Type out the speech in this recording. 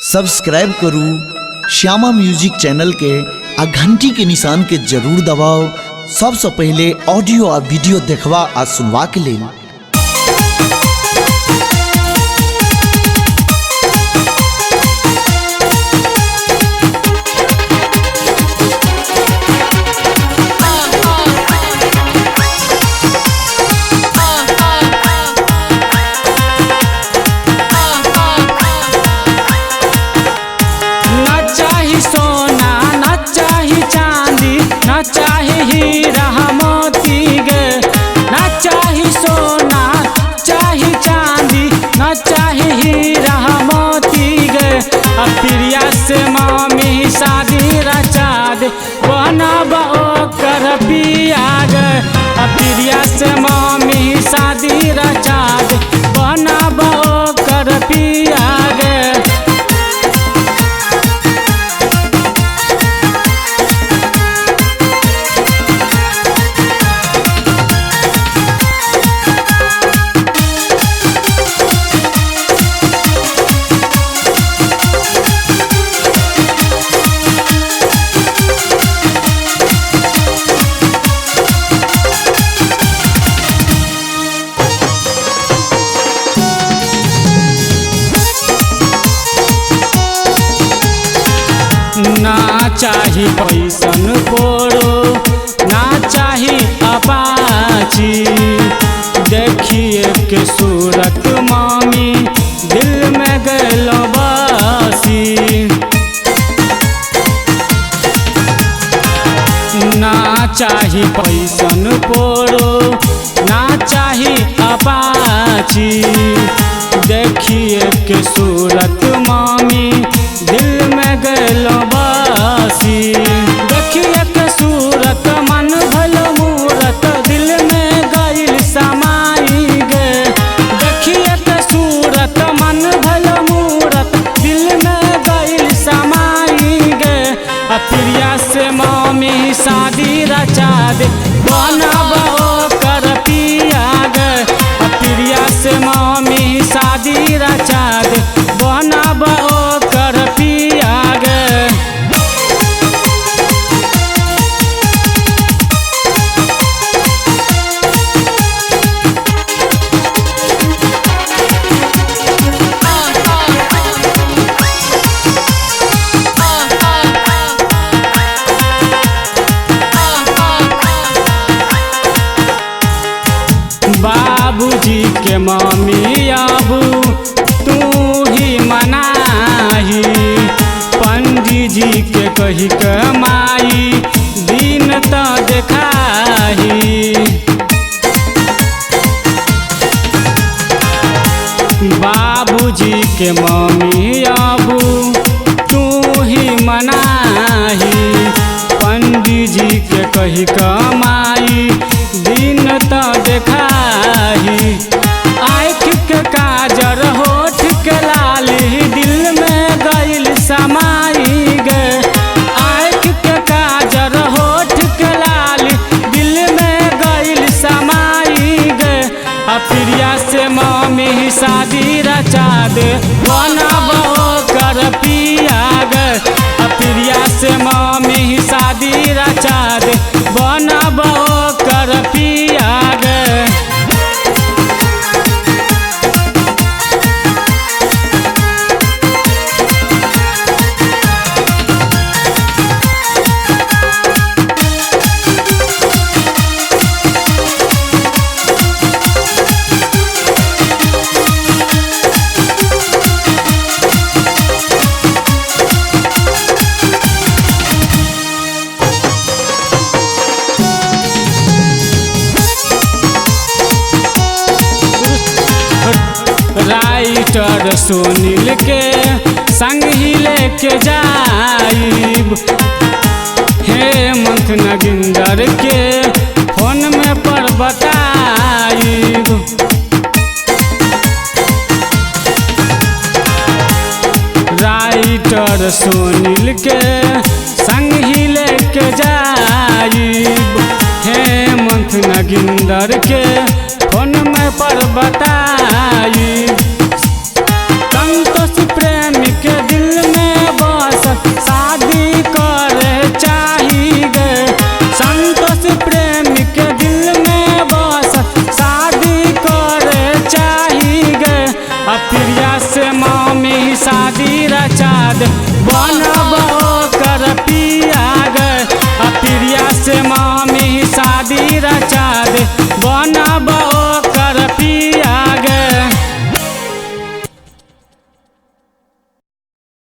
Subscribe करू Shyama music channel के आ घंटी के निशान के जरूर दबाओ सबसे पहले ऑडियो आ वीडियो देखवा आ सुनवा के लेल। ना चाही सोना, ना चाही चांदी, ना चाही हीरा मोती गे। ना चाही सोना, चाही चांदी, ना चाही हीरा मोती गे। अब प्रिया से मामी शादी रचा दे, बनब ओकर पिया गे। अब प्रिया से मामी शादी रचा दे, बनब ओकर पिया गे। ना चाही पैसन पोरो, ना चाही अपाची। देखिए के सूरत मामी दिल में गलो बसी। ना चाही पैसन पोरो, ना चाही अपाची। देखिए के सूरत मामी दिल में गलो बसी। देखिए के सूरत मन भलो मूरत दिल में गइल समाई गे। देखिए के सूरत मन भलो मूरत दिल में गइल समाई गे। आ प्रिया से मामी शादी रचा दे, बनब ओकर पिया गे। आ प्रिया से मामी शादी रचा दे, बनब ओकर पिया गे। बाबूजी के मम्मी आबू तू ही मनाही, पंडित जी के कही के माई दिन त देखाही। बाबूजी के मम्मी आबू तू ही मनाही, पंडित जी के कही के माई दिन त देखाही। आँख के काजर होठ के लाली दिल में गइल समाई गे। आँख के काजर होठ के लाली दिल में गइल समाई गे। आ प्रिया से मम्मी शादी रचा दे, बनब ओकर पिया गे। आ प्रिया से मम्मी शादी रचा दे, बनब ओकर पिया गे। राइटर सुनील के संग ही लेके जाइब, हेमंत नगिंदर के फोन में पर बताइब। राइटर सुनील के संग ही लेके जाइब, हेमंत नगिंदर के फोन में पर बताइब। संतोष प्रेम के दिल दे। बनब ओकर पिया गए, आ प्रिया से मामी शादी रचा दे। बनब